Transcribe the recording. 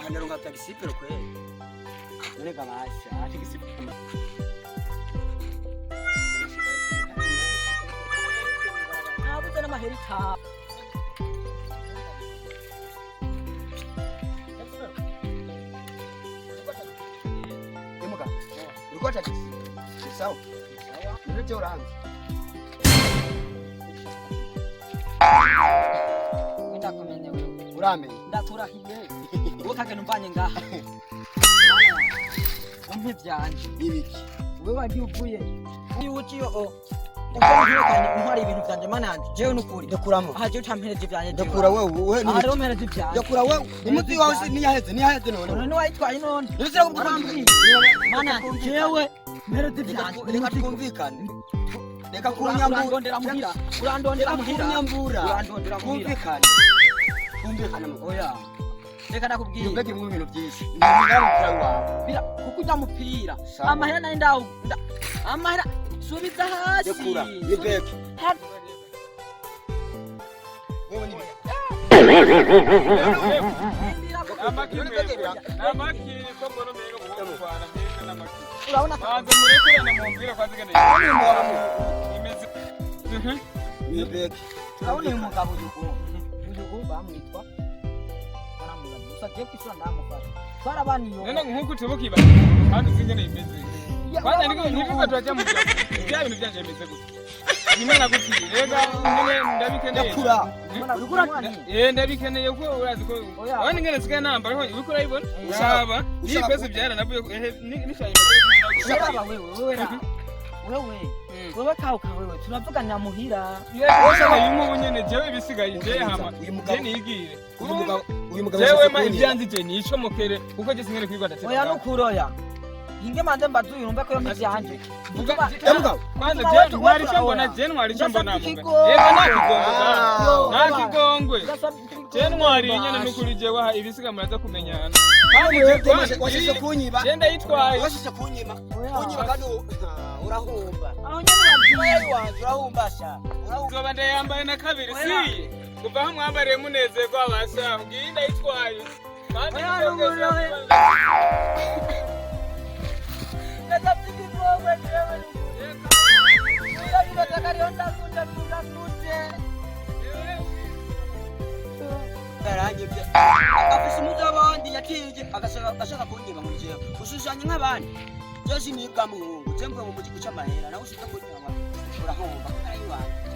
Ndaronka taxi kweli. None kabasha, taxi. Nabuze n'amahera itaha. Emuka. Uriko taxi. Sawa. None cyo uranze. Ndakumenye wewe. Uramenye. Ndakurahiye. Wowe kagenda umvanye ngaha. Umpe ivyanje. Ibiki. Wewe wagiye uvuye. Uyu uciye o. Ubwo ntirukanye intwara ibintu vyanje mana yanje. Jewe nukuri. Ndakuramo. Aha jewe utampereje ivyanje. Jewe. Ndakura wewe, wewe Aha ni. rero mpereje ivyanje. Ndakura wewe. Umuzi wawe si niyaheze, niyaheze none. None wayitwaye none. Nuzira Warambwiye. Mana yanje jewe mpereje ivyanje. Reka twumvikane. Reka kunyambura. Urandondera muhira. Urandondera Reka muhira. kunyambura. Urandondera muhira. Twumvikane. Twumvikane mu. Oya. Reka ndakubwiye. Iyo begi irimo ibintu byinshi. Ni umupira wawe. Bira kuko ujya mupira. Sawa. Amahera nari ndawu. Amahera subiza hasi. Ndakura. Ni begi. Wewe ni Urabona Banza murekurane mumbwire ko azigane. Imeze. ni begi. urabona uyu mugabo uyu uyu bamwitwa baramwibaza gusa jewe kw'isura ndamufasha twarabaniye None nkuko utubukiba kandi uzi ingene imeze. Kwanza niko ntibiza turajya mu bya bya bintu byanje bimeze gute. Nimwe nagutiye rega nyene ndabikeneye. Ndakura. Eh, ndabikeneye ko urazi ko Oya. abandi ngene nsigaye nambara ho uriko urayibona. Ushaka- Raba ni ushaka- pesa byara navuye ehe nishaye. uraba wewe wewe ra wewe wewe kawe kawe wewe turavugana muhira. Yewe yumu nyene jewe ibisigaye je hama Uyu mugabo- je nigire. Uyu mugabo Jewe yashaka ma kunyira. ibyanze je nicomokere kuko je singene kwigwa ndatera. Oya nukuroya hinge manze mbazuye urumve ko yo mivyanje. Ya mugabo. Kwanza Utuma je watu- ntwari watu icyo mbona oya. je ntwari icyo mbona Ndasabye muga. ikigongwe. Yego nta kigongwe Ah. nta kigongwe. Je ntwari nyene nukuri je waha ibisiga muraza kumenyana. Kandi Wewe je kwanza washaka kunyiba. je ndayitwaye. Washaka kunyima. Kunyiba kandi urahumba. Aho nyene Wewe wanje urahumba sha. Urahumba. Zoba ndayambaye na kabiri siye. Kuva aho mwambariye munezerwa abasha ngiyi ndayitwaye. Kandi Oya, nukuri, ndasabye ikigongwe jewe nukuri. Yaranyibye. Afise umuzi w'abandi yatije agashaka ashaka kunyiba ngo jewe. Ushushanya nk'abandi. Je sinibwa muhungu. Je mvuye mu muji guca amahera nawe ushaka kunyiba ngo urahumba. Ari wanje.